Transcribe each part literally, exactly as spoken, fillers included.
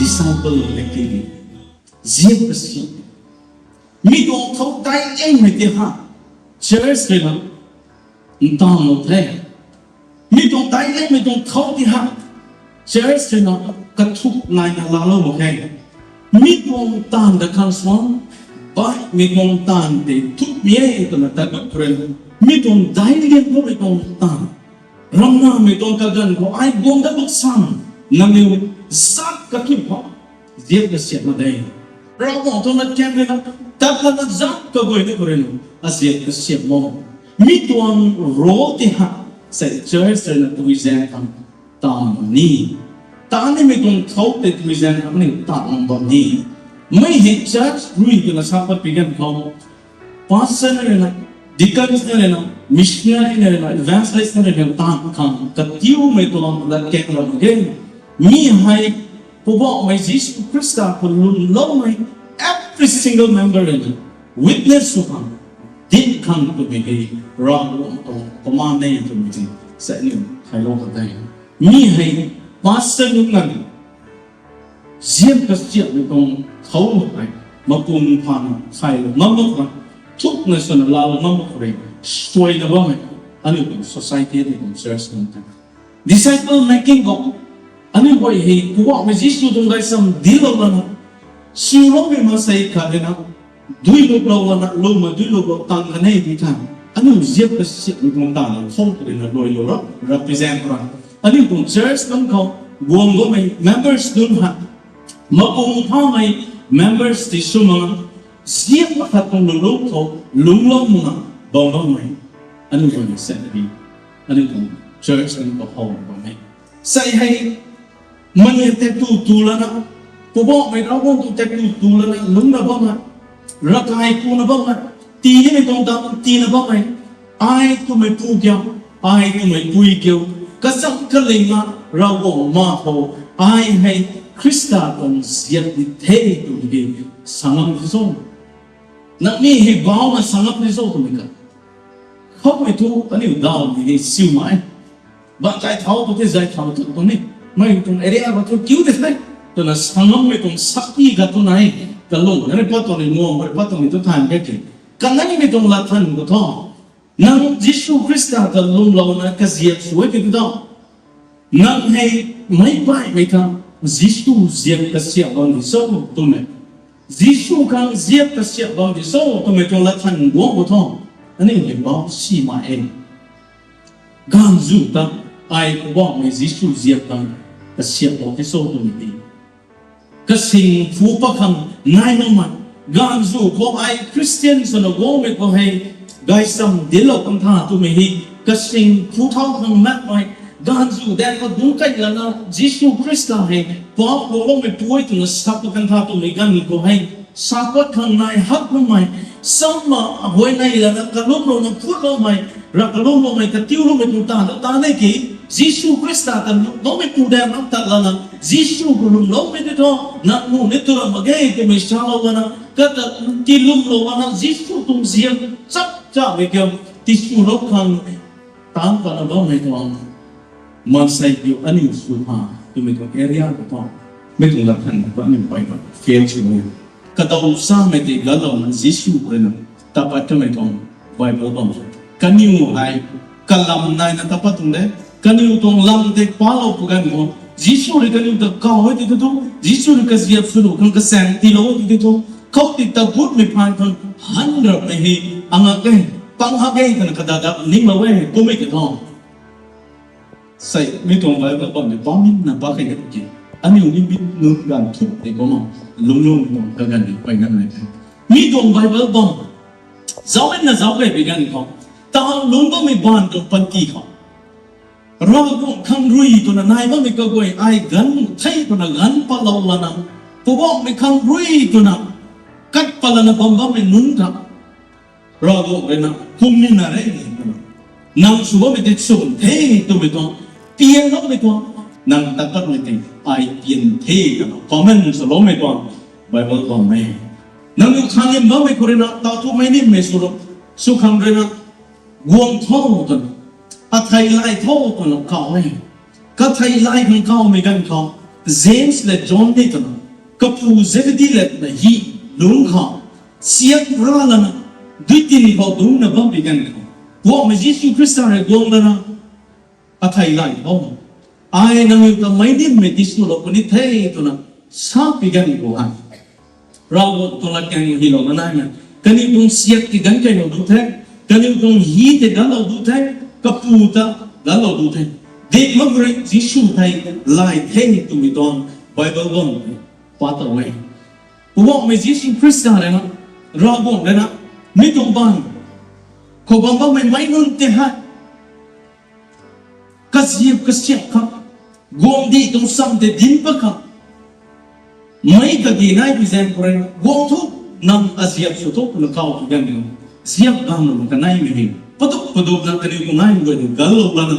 Disciple making. Ziap kasiam. Mi tuang thow daic lemei ti ha, church ruina ntaanglou the. Mi tuang daic lemei tuang thow ti ha, church ruina kathuk naina laalou mak khe. Mi tuang taanv ta khang suang, baihmei tuang taanv tei thukmei e twna tat mak khou rui, mi tuang daic lian khoumei tuang taanv, ramnamei tuang kaganv khou ai guang dat mak sang, nangniw zat kathuk khou ziap kasiam mak de. Ravguangc tuang latkaeng ruina, tat lana zat kaguayna khou ruina, aziap kasiam mo. Mi tuang role ti ha, sei church ruina tabui zaeng khang taanv bam ni. Taanv nimei tuang thow tei tabui zaeng khang ni taanv bam ni. Mei hei church rui twna sa pat pi ganv khou, pastor na ruina, deacons na ruina, missionary na ruina, evangelist na ruina taanv khang katiumei tuang latkaeng ram ge. Mi hei Poubauhmei Jisu Khrista khou lwmloumei every single member ruina witness sw khang, dinc khang twmei hei Ravguangc tuang command e twmei hei sa ni thaylou kan the. Mi hei pastor nunc nganv ziap kasiamhmei tuang thow hei mapung phana thaylou ngam mak khang, thukna swna laalou ngam mak khou rui suaina bammei aniu tuang society, aniu tuang church nunc ta disciple making khou, aniu guay hei Poubauhmei Jisu tuang gaychamv dinclou lana, swloumei maansei khat ruina duiluplou lana, lwmna duiluplou tang kan e ti tha, aniu ziap kasiamhmei tuang taanv khou ruina luailou ra, represent ra, aniu tuang church nunc khou guang bammei members nunc ha, mapung phamei members ti sw mak, ziap makhat tuang lulung khou lungclou makna bam bammei aniu tuang sa ni, aniu tuang church nunc khou how bam e. Sei hei mani taektw tu lana, Poubauhmei Ravguangc tuang taektw tu lana lungcna bammei, ravkai kuna bammei, tii nimei tuang dam tiina bammei, ai twmei pu kiu, ai twmei pui kiu, kachang kalingna Ravguangc ma khou, ai hei Khrista tuang ziap ni the twmei sa ngam ni cho? Nangniw hei bauna sa ngam ni cho twmei ka, khoumei thu aniu daw ni ni siu mai. Bang zay thau tu the, zay thau tu tu ni, mei tuang area khou thu kiu de the twna sa ngammei tuang sakhi khat tu nai. Kalung na rui pat tuang ni, muang rui pat tuang ni tu than ke ki, kanei mei tuang lat than khou thu, nang Jisu Khrista ta lwmlouna kaziap sw e ti tu tho, nang hei meic baihmei ta Jisu ziap kasiamh bam di cho twmei, Jisu khang ziap kasiamh bam di cho twmei tuang lat than guang khou thu, aniu hei bau si mai e. Gaanvzu ta ai Poubauhmei Jisu ziap khang kasiamhlou di cho twmei hei kasing phu pat khang nai makmei, gaanvzu khou ai Christian swna guangmei khou hei gaychamv dinclou kan tha twmei hei kasing phu thau khang makmei, gaanvzu daeng khou dungc kai lana Jisu Khrista hei paap guangloumei pu e twna sa pat kan tha twmei ganv khou hei sa pat khang nai hak makmei, samna huayney lana kalumlouna phutloumei, rav kalumloumei, katiuloumei tuang taanv ta ta ne ki, Jisu Khrista ta lwmloumei pu daeng mak tat lana, Jisu khou lwmloumei ti thu nang nuh ni tu ram mak ge twmei salou lana, kata tilwmlou lana Jisu tuang ziap chap chamei kiu tiswlou khang taanc patna bammei tuang maansei kiu aniu sw ha twmei tuang area khou thu, mei tuang lat than khou aniu Bible fail sw e. Kadaw samei tei galouna Jisu ruina tat pat twmei tuang Bible bam. Kaniw hei kalam naina tat pat tuang de. Kaniw tuang lam tei palou pu ganv khou Jisu rui kaniw ta kaw e ti tu thu, Jisu rui kaziap sw nuh khang kasaeng tiilou e ti tu thu, khou ti ta gutmei phaan khang han rapmei hei angak e, pang hak e twna kadada ninglou e kummei ki thu. Sei mi tuang Bible bam ni bam na pa khe ki, aniu ni mi nunc ganv thuk tei kumna lungclou tuang kaganv ni pey nganvmei the. Mi tuang Bible bam zauc na zauc key pi ganv khou, ta lungc bammei baanv tuang panty khou, Ravguangc khang rui twna nai bammei kaguay ai ganv thei twna ganv patlou lana, Poubauhmei khang rui twna kat pat lana bam bammei nunc ta Ravguangc rui na kum ni na re ni twna, nang sw bammei tei chum the twmei tuang, pianloumei tuang, nang ta katmei tei ai pian the twna comment swloumei tuang Bible bam e. Nang khang nim bammei khou rui na tau thumei nimmei swlou, sw khang rui na guang tho twna, athei lay tho twna kaw e. Kathei lay khang kawmei ganv khou, James le John ni twna, kapu Zebedee le na hi lungc khou, siak ra lana, dui tin khou dungcna bammei ganv khou, Poubauhmei Jisu Khrista rui guang lana, athei lay tho, ai nangniw ta meic nimmei tiswlou puni the twna sa pi ganv khou hei, Ravguangc tuang latkaeng hylou na naimei, kaniw tuang siak ti ganv keylou du the, kaniw tuang hi tei ganvlou du the, kapu ta ganvlou du the. Dih mak rui Jisu thei lay the twmei tuang Bible guang pa tow e. Poubauhmei Jisu Khrista rui na, Ravguangc rui na, mi tuang bam khou bam bammei meic nunc tei hei kaziap kasiamh khang, guangcdic tuang sam tei dinc pat khang, meic kagi nai pi zaeng khou rui, guang thu, nang aziap sw thu twna kaw pi ganv khou, ziap ganv lana kaneimei hei, patuk padukna kaniw tuang naimei guay tei ganvlou lana,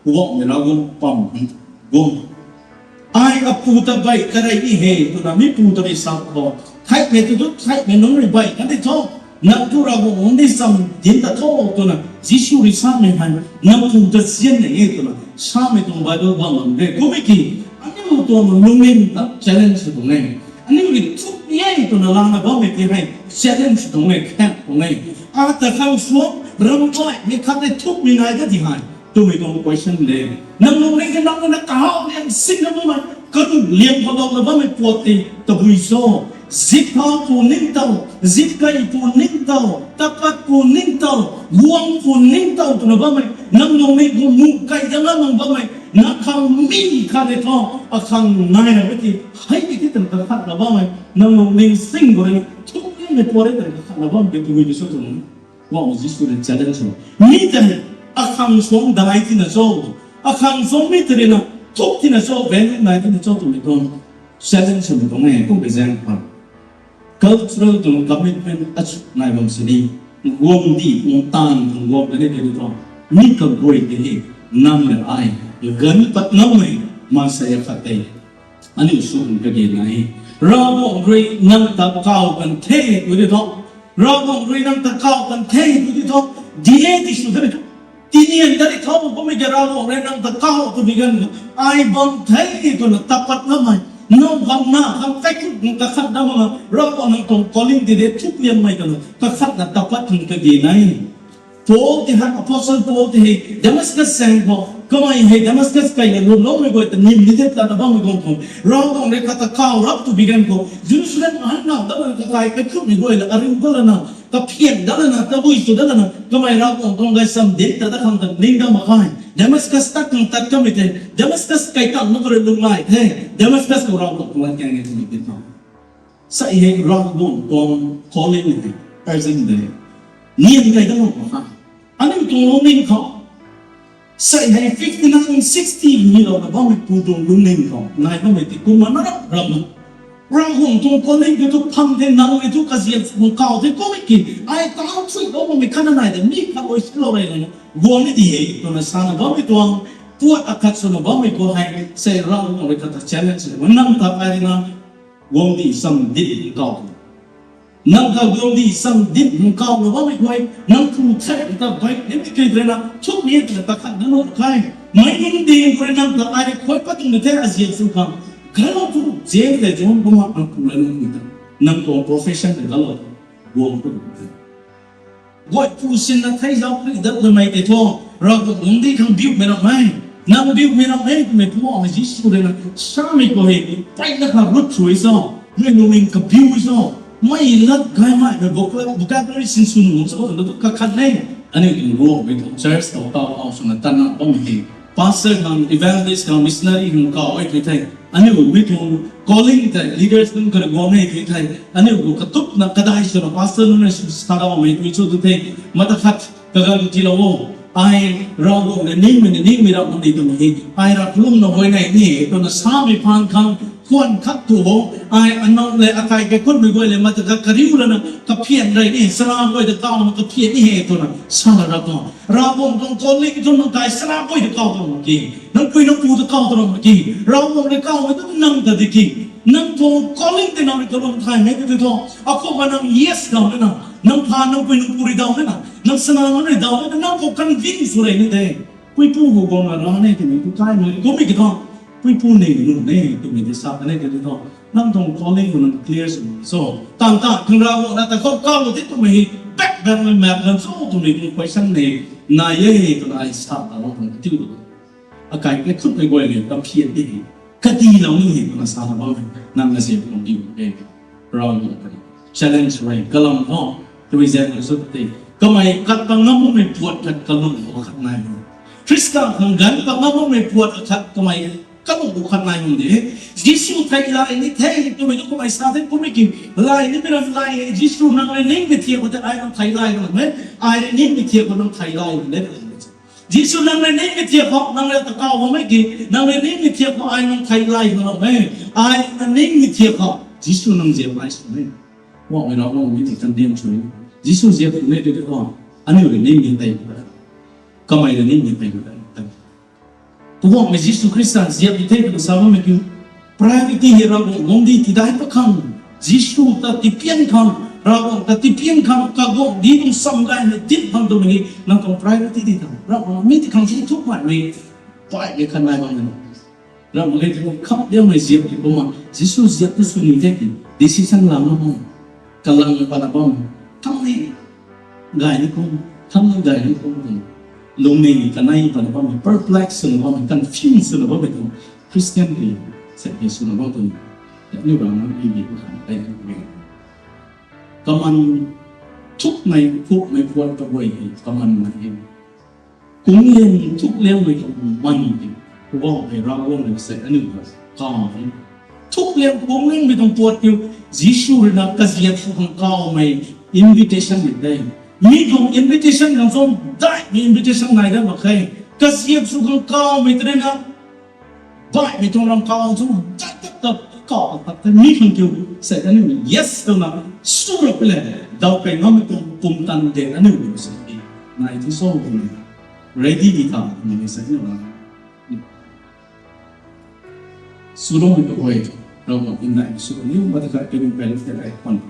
Poubauhmei Ravguangc pam guang, ai apu ta baih karey di he twna mi pu ta rui sa khou, theihmei tu tu theihmei nunc rui baih kan di tho, nang thu Ravguangc guangcdic sam dinc ta tho twna Jisu rui samei hei, nang pu ta sian nei e twna samei tuang Bible bam lam de. Kummei ki, aniu tuang lungning ta challenge sw tuang e. Aniu rui thuk e twna lana bammei ti hei challenge sw tuang e, khaeng tuang e. Ata khang suang, ramh gaymei khat tei thukmei nai ta di hei twmei tuang question de. Nang lungning khou nang na kahaw liang singna bammei, karuh liang khou louna bammei puat tei tabui cho? Zip thau pu ningtow, zip kei pu ningtow, tapat pu ningtow, guang pu ningtow twna bammei, nang lungning khou mu kei dana nang bammei, nang khang mi khat tei thu, akhang nai na ti, hei ti twna kakhatna bammei, nang lungning sing khou rui, thukmei puat rui twna kakhatna bammei tabui di cho twna, Poubauhmei Jisu rui challenge sw, mi tei akhang suang dai tina cho, akhang suang mi tei rui na thuk tina cho, value nai tina cho twmei tuang challenge swmei tuang e. Kum pi zaeng khou, cultural tuang commitment achu nai bam sini, guangcdic tuang taanv tuang guang kani tei thu, mi kaguay tei hei, nang le ai ganv pat ngammei maansei akhat tei aniu sw kage nai e. Ravguangc rui nang ta kaw kan the tw di tho, Ravguangc rui nang ta kaw kan the tw di tho, delay ti sw ta di tho, tinian ta di tho, kummei ki Ravguangc rui nang ta kaw twmei ganv khou, ai bam the twna tapat ngammei, nang bam na khang kaikhun kakhatna mak na, Ravguangc nang tuang calling ti de thukliangmei twna kakhatna tapat khang kage nai. Paul ti hei, Apostle Paul ti hei Damascus saeng khou, kamei hei Damascus kaina lwmloumei guay ta nim ni the twna bammei guang khou, Ravguangc rui kata kaw rap tw bi ganv khou, Jerusalem han nau dat lana kakai kaikhunmei guay la ariu dat lana, kaphian dat lana, tabui sw dat lana, kamei Ravguangc tuang gaychamv dinc ta dat khang ta ning dat mak khe. Damascus tat khang tat kamei tei, Damascus kai tangmei khou rui lung lai the, Damascus khou Ravguangc tuang latkaeng e twmei ti tho. Sa hei Ravguangc tuang calling hei urgent de, nian kai dat mak khe. Aniu tuang lungning khou, sa hei fifty nine, sixty ni louna bammei pu tuang lungning khou nai bammei ti kumna na rap ram na, Ravguangc tuang calling khou tu pham the, nang e thu kaziap sw kaw the, kummei ki, ai tau chuilou bammei khatna nai de, mi khat oi silou rey lana guang ni di he twna sana bammei tuang puat akhat swna bammei khou hei, sa Ravguangc rui kata challenge sw, nang ta ai na guangcdic sam dinc kaw, nang ta guangcdic sam dinc kawna bammei guay, nang tu the ta baih nimei key rui na thukmei twna kakhatna nuh khe. Meic nunc ding khou rui nang ta ai rui khuay pat tuang ni the, aziap sw khang, galou thu, James le John kumna nang pu le nang pu ta, nang tuang profession tei galou, guang tu the. Guay pu sinna theizauc kri dat lamei tei thu, Ravguangc guangcdic khang biumei ram e, nang biumei ram e twmei Poubauhmei Jisu rui na samei khou hei, mpeyna kha rut sw e cho, mei lungning kabiu e cho, mei lat gaymaimei vocab-, vocabulary sinsw nuh cho twna tu kakhat e. Aniu tuang Ravguangc mei tuang church khou kaw kaw swna tatna bammei hei, pastor khang, evangelist khang, missionary khang kaw e tw thei, aniu mei tuang calling tei leaders nunc khou rui guang e tw thei, aniu khou katupna kadai swna pastor nunc rui sw sa daumei tw cho tw thei, mata khat kaganv tiilou o. Ai Ravguangc rui ningmei na ningmei ram ni twmei hei, ai rap kalumna huayney ni twna samei phaan khang, Khwan khat tu ho, ai anau le akai kaikhunmei guay le mata ka kariu lana kaphian rei ni, sara guay ta kauna kaphian ni he twna sa ra tuang. Ravguangc tuang calling tu nang kai sara guay ta kau tuang ki, nang pui nang pu ta kau tuang ki, Ravguangc le kau tu nang ta di ki, nang tuang calling tei nang rui kalum thaymei tu tu tuang. Akhou ma nang yes dau na, nang pha nang pui nang pu rui dau na, nang sana nang rui dau na, nang khou convince sw rei ni de. Puipu khou guang na ra ne twmei tu kai na kummei ki tuang. Puipu ne nu ne twmei di sa ka ne tu tuang. Nang tuang calling khou nang clear sw. So, tan ta, khang Ravguangc na ta khou kau ti twmei hi, back back mei map nang so twmei tu question ne, nai e twna ai sa ta lou tuang tiu. Akai kaikhunmei guay le kaphian di. Kati lou ni he twna sa na bam. Nang na se tuang tiu e. Ravguangc ta challenge rei kalam tho. Twmei zaeng na sw te. Kamei kat ta ngam makmei puat khat kalung khou khat nai. Khrista khang ganv ta ngam makmei puat khat kamei kalung khou khat nai hum de. Jisu thei lai ni the twmei tu kamei sa the kummei ki. Lai ni mei ram lai e. Jisu nang rui ningmei thiak khou te ai nang thei lai ram e. Ai rui ningmei thiak khou nang thei lai ram e. Jisu nang rui ningmei thiak khou, nang rui ta kau bammei ki, nang rui ningmei thiak khou ai nang thei lai ram e. Ai na ningmei thiak khou Jisu nang ziap lai sw e. Wangmei Ravguangc mi ti condemn sw e. Jisu ziap tu ne tu tu khou, aniu rui ningmei tei, kamei rui ningmei tei. Tuang mei Jisu Khrista ziap di the twna sa bammei kiu. Priority hei Ravguangc guang di tidai pa khang, Jisu ta tipian khang, Ravguangc ta tipian khang, kaguangc di tuang sam gaymei tip khang twmei hei nang tuang priority di ta. Ravguangc mi ti khang si thuk maimei, paimei khat nai bam na. Ravguangc hei tu kham diangmei ziap di kumna, Jisu ziap tu sw ni the ki, decision lam na bam, kalang pana bam, thang ni gay ni kum, thang ni gay ni kum twna, lungning kanei pana bammei, perplex swna bammei, confuse swna bammei tuang Christian ti, sa ti swna bam twna, aniu rana ibi khang tei mei. Kaman thukmei, thukmei puat kaguay hei kaman na e. Kunglen thukliangmei tuang man ti, Ravguangc hei, Ravguangc hei sa aniu ta kau e. Thukliang kunglenmei tuang puat kiu, Jisu rui na kaziap sw khang kawmei invitation ni de. Mi tuang invitation khang sw, daihmei invitation nai dat mak khe. Kaziap sw khang kawmei tei rui na, baihmei tuang ram kau sw, dat dat dat kau tak ta mi khang kiu, sa aniu yes twna, sw ra pui le, daw pei ngammei tuang pumtan de aniu sa ti, nai ti sw khang ready di ta, ni sa aniu na. Sw lou mei kaguay, Ravguangc in nai sw niu ma ta khat kaniw pei lou tei lai pan.